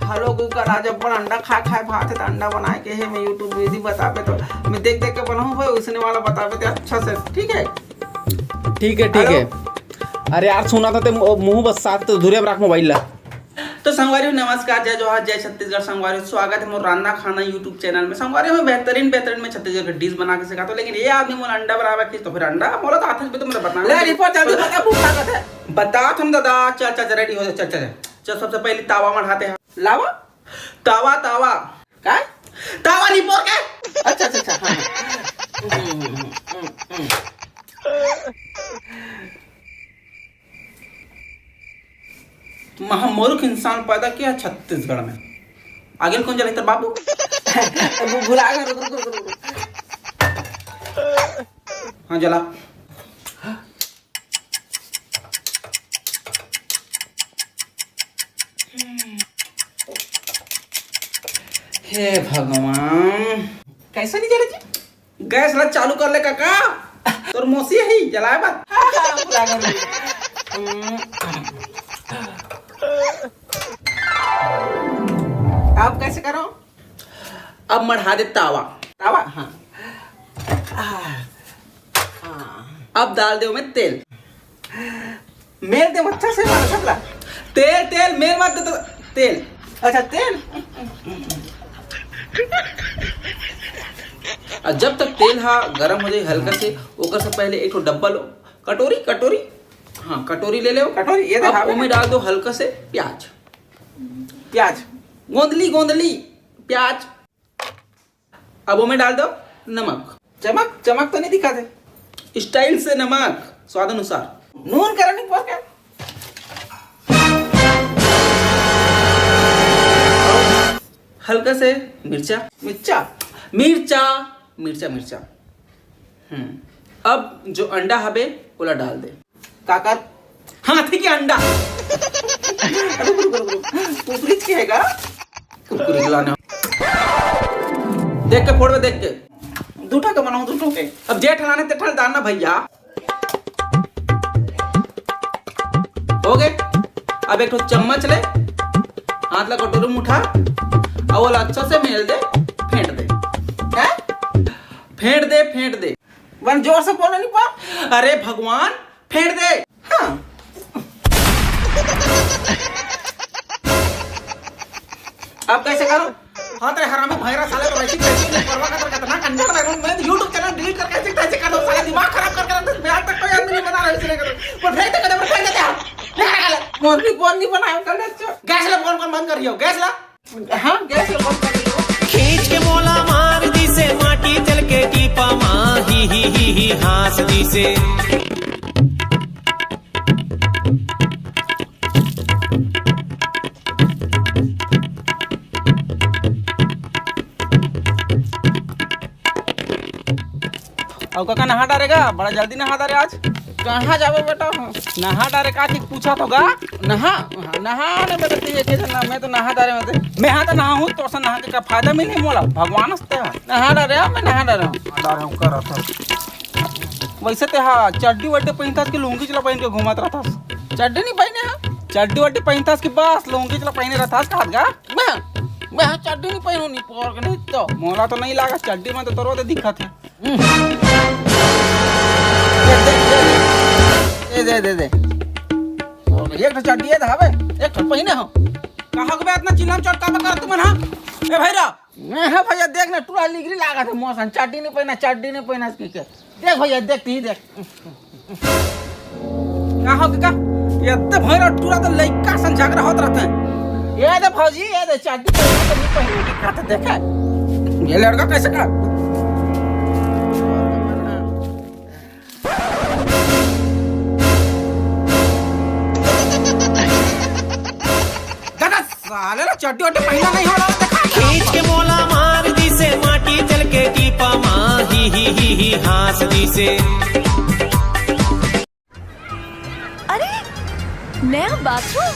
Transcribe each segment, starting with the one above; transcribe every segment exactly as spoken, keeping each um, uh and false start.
Hello Google, आज अपन अंडा खाए खाए भात है, तो अंडा बनाए के है, मैं YouTube विधि बताबे तो मैं देख देख के बनाऊँ भाई, उसने वाला बताबे ते अच्छा से, ठीक है? ठीक है, ठीक है। अरे यार, सुना था ते मु-, मुंह बस साथ तो दूरिया में रख मोबाइल ला। तो संगवारी हो, नमस्कार, जय जोहार, जय छत्तीसगढ़। संगवारी हो, स्वागत है मोर रांधा खाना YouTube चैनल में। संगवारी हो, मैं बेहतरीन, बेहतरीन में छत्तीसगढ़ के डिश बना के सिखाता हूँ, लेकिन ये आदमी मोला अंडा बनावे की, तो फिर अंडा मोला तो आथे भी तो मतलब बता। ले, रिपोर्ट जल्दी बता, भूख लागत है। बता तुम दादा, चल, चल, चल, रेडी हो जा, चल, चल, चल। चल, सबसे पहले तावा मढ़ाते हैं। लावा? तावा, तावा। का? तावा रिपोर्ट के? अच्छा, अच्छा, अच्छा, हाँ, हाँ। महामूर्ख इंसान पैदा किया छत्तीसगढ़ में। आगे कौन जला तेरे बाबू? भु-, भुला गया, रुक, रुक, रुक, रुक। हाँ, जला। हे भगवान, कैसे नहीं जला जी? गैस ला चालू कर ले काका, तोर मौसी ही जलाए बर। हाँ, हाँ, पूरा कर ली। हम्म। अब कैसे करो? अब मढ़ा दे तावा। तावा? हाँ। आ, आ। अब डाल दे ओमे तेल। मेल दे अच्छा से मार सबला। तेल, तेल, मेल मत दे तो तेल। अच्छा, तेल। और जब तक तेल हा गरम हो जाए हल्का से, ओकर से पहले एक ठो डब्बा लो, कटोरी, कटोरी, हाँ, कटोरी ले ले। कटोरी, ये अब देखा ओमे डाल दो हल्का से प्याज। प्याज। गोंदली, गोंदली प्याज। अब ओमे डाल दो नमक। चमक, चमक तो नहीं दिखा थे। स्टाइल से नमक, स्वाद अनुसार। नून करा नहीं पड़ के। हल्का से मिर्चा। मिर्चा? मिर्चा, मिर्चा, मिर्चा। हम्म। अब जो अंडा हबे, ओला डाल दे। का कर? हाथी के अंडा। अरे, रुक, रुक, रुक। कुकरी के है का? कुकरी के लाना। देख के फोड़बे, देख के। दू ठा के बनाऊं, दू ठा के। अब जे ठलाने ते ठल डालना भैया। हो गए। अब एक ठो चम्मच ले, हाथ ला कटोरी में उठा, और ओला अच्छा से मेल दे, फेंट दे। हैं? फेंट दे, फेंट दे। बन जोर से बोलो नहीं पा। अरे भगवान, फेंट दे। हाँ। अब कैसे करो? हाँ, तेरे हरामी भैरा साले तो वैसी कैसी नहीं परवाह करता, कितना कंजर बैठा हूँ। मैं तो YouTube चैनल डिलीट करके ऐसे कैसे कर दो, साले दिमाग खराब कर कर रख दे। मैं आज तक कोई आदमी नहीं बना रहा है इसलिए कर दो। पर फेंक दे, कदम पर फेंक देते हैं। नहीं, नहीं, नहीं, नहीं। मोरनी, मोरनी बनाओ, कर ले, अच्छा। गैस ला, फोन कौन बंद कर रही हो? गैस ला। हाँ, गैस ला बंद कर रही हो। खींच के मोला मार दिसे, माटी चल के टीपा मा, ही, ही, ही, ही, हाँस दिसे। अउ काका नहा डारे गा, बड़ा जल्दी नहा डारे आज। कहाँ जाबो बेटा? नहा डारे का चीज पूछा तो गा? नहा, नहा ने बेटा, ठीक है, ठीक है, ना, मैं तो नहा डारे, मैं तो, मैं हाँ तो नहा हूँ, तो सा नहा के का फायदा मिली मोला? भगवान हंसते हैं। नहा डारे, हाँ, मैं नहा डारे हूँ। नहा डारे हूँ, कर रहा था। वैसे ते हा चड्डी वड्डी पहनता कि लुंगी चला पहन के घूमत रहता? चड्डी नहीं पहने हा? चड्डी वड्डी पहनता कि बस लुंगी चला पहने रहता का? मैं, मैं हा चड्डी नहीं पहनू, नहीं पोर के नहीं तो। मोला तो नहीं लागा चड्डी में तो तोरो दे दिखत है। दे, दे, दे, दे। एक ठो चड्डी है धावे, एक ठो पहिने हो। कहाँ को बे इतना चिल्लाम चोट का कर तुमन, हाँ? ए भैरा। मैं, हाँ भैया, देख ना, टूरा लिगरी लागत है मौसम, चड्डी नहीं पहिना, चड्डी नहीं पहिना इसकी के। देख भैया, देख, तू ही देख। का हो का? ये तो भैरा टूरा तो लइका सन झगड़ा होत रहते हैं। ये दे भौजी, ये दे चड्डी पहिना तो नहीं पहिने की, का तो देखे। ये लड़का कैसे का? दादा, साले ला चड्डी वड्डी पहिना नहीं हो रहा, देखा? खींच के मोला मार दिसे, माटी चल के टीपा मा, ही, ही, ही, ही, हाँस दिसे। अरे, नया बाथरूम।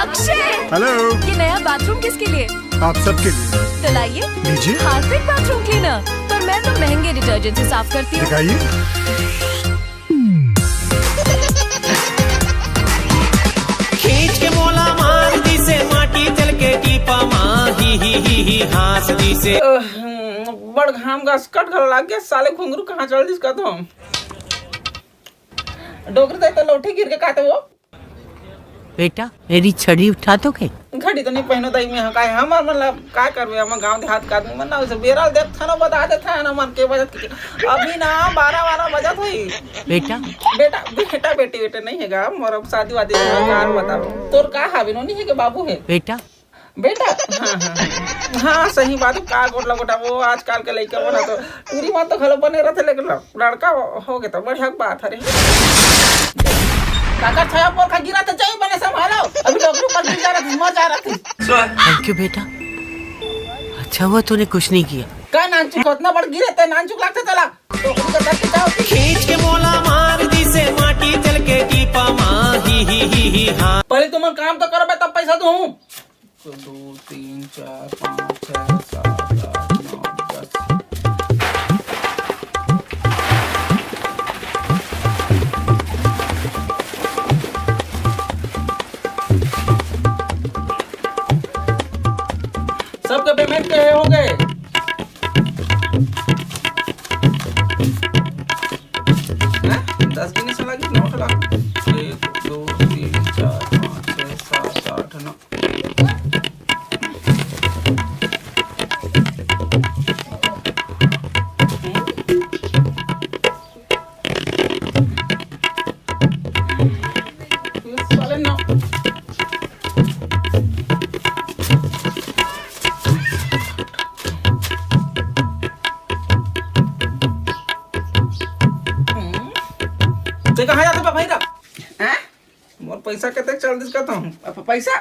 अक्षय, हेलो। ये नया बाथरूम किसके लिए? आप सबके लिए। तो लाइए, लीजिए। Harpic bathroom cleaner. पर मैं तो महंगे डिटर्जेंट से साफ करती हूँ। दिखाइए। खींच के मोला मार दिसे, माटी चल के हाँस दिसे। अह, बड़ घाम गसकट घलो लाग गे, साले घुंगरू कहाँ चल दिस का तो। डोकरी दे तो लौठी गिर के काटे वो। बेटा, मेरी छड़ी उठा तो के? घड़ी तो नहीं पहनो दाई, मैं हाँ काय, हमर मन ला काय करबे, हमर गांव देहात का आदमी मन ना, उसे बेरा ल देख थानो बता दे था ना मन के बजत के। अभी ना बारह बारह बजत होई। बेटा? बेटा, बेटा, बेटी, बेटे नहीं है गा, मोर अब शादी वादी हो, कार बताओ। तोर का हावे, नोनी है के बाबू है? बेटा? बेटा? हाँ, हाँ, हाँ। हाँ, सही बात है, का गोट लगोटा, वो आजकल के लइका मन तो टूरी मन तो घलो बने रहते, लेकिन लड़का हो गए तो बढ़िया बात हरे। काकर छाया पोर खा गिरा तो जाई बने संभालो, अभी डोकरी पर गिर जा रहा थी, मर जा रहा थी। थैंक यू बेटा, अच्छा हुआ तूने कुछ नहीं किया। का नानचुक, उतना बड़ गिरे ते नानचुक लागते तला। खींच के मोला मार दिसे माटी चल के टीपा मा, ही, ही, ही, ही, हाँ। पहले तुम काम तो करो बे, तब पैसा दूँ। दो, तीन, चार, पाँच, छः, सात, आठ, नौ, दस। सबके पेमेंट के हो गए। हैं? दस गिने से लगी, नौ से लगी। एक, दो, तीन, चार, पाँच, छः, सात, आठ, नौ। ते कहाँ जाते बा भाई रा? हैं? मोर पैसा कतेक चल दिस का तुम? अब पैसा?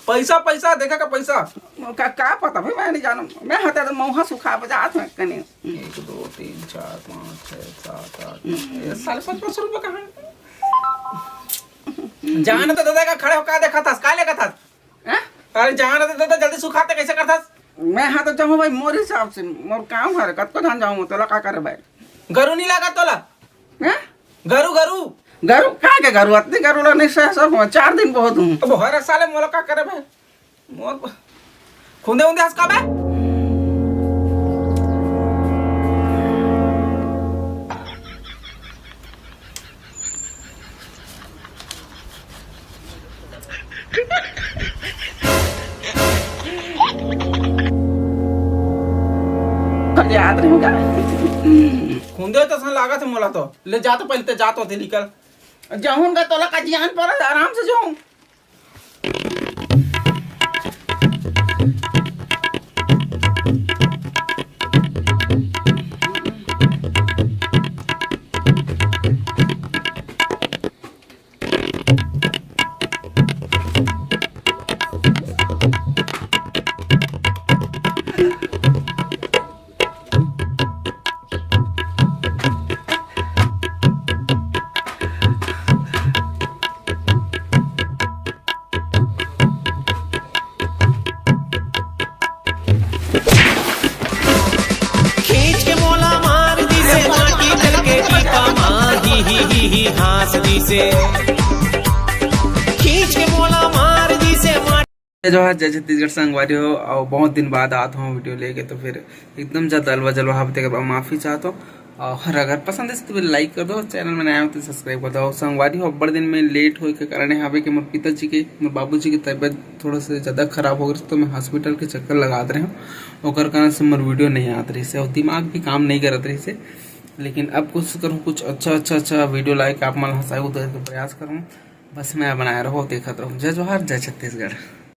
पैसा, पैसा, देखा का पैसा? का, का पता भाई, मैं नहीं जानूं। मैं हता तो मौहा सुखा बजात हूँ कने। एक, दो, तीन, चार, पाँच, छः, सात, आठ। ये साले पाँच पाँच सौ रुपये कहाँ है? जान तो दादा का खड़े हो का देखा था, का लेखा था? हैं? अरे जान तो दादा जल्दी सुखाते कैसे करता? मैं हाँ तो चाहूँ भाई, मोर हिसाब से, मोर काम हरे, कतको धान जाऊँ, तोला का करे भाई? गरु नहीं लागा तोला? हैं? गरु, गरु। गरु? का के गरु? अतनी गरु ला नहीं सह सब, चार दिन बहुत हूँ। अब हरे साले मोला का करे भाई? मोर प-, खुंदे उंदे हंस का बे? याद रहेगा। खुंदे तो सन लागत है मोला तो। ले जा तो पहले ते जा तो थे निकल। जाहून का तोला का जियान पर आराम से जाऊं। खींच के मोला मार दिसे, माटी चल के टीपा मार, ही, ही, ही, ही, हाँस दिसे। खींच के मोला मार दिसे, माटी। जय जोहार, जय छत्तीसगढ़ संगवारी हो। और बहुत दिन बाद आत हूँ वीडियो लेके, तो फिर एकदम ज़्यादा अलवा जलवा हवे, तेकर बर माफ़ी चाहत हूँ। और अगर पसंद है तो लाइक कर दो, चैनल में नया हो तो सब्सक्राइब कर दो। और संगवारी हो, अब्बड़ दिन में लेट होए के कारण ये हवे कि मोर पिताजी के, मोर बाबूजी की तबीयत थोड़ा सा ज़्यादा खराब हो गई, तो मैं हॉस्पिटल के चक्कर लगात रहे हूँ, ओकर कारण से मोर वीडियो नहीं आत रहिस हे और दिमाग भी काम नहीं करत रहिस हे। लेकिन अब कोशिश करूँ कुछ अच्छा, अच्छा, अच्छा वीडियो लाए के आप मन ल हंसाए उतारे के प्रयास करूँ। बस मैं बनाए रहूँ, देखत रहूँ। जय जोहार, जय छत्तीसगढ़।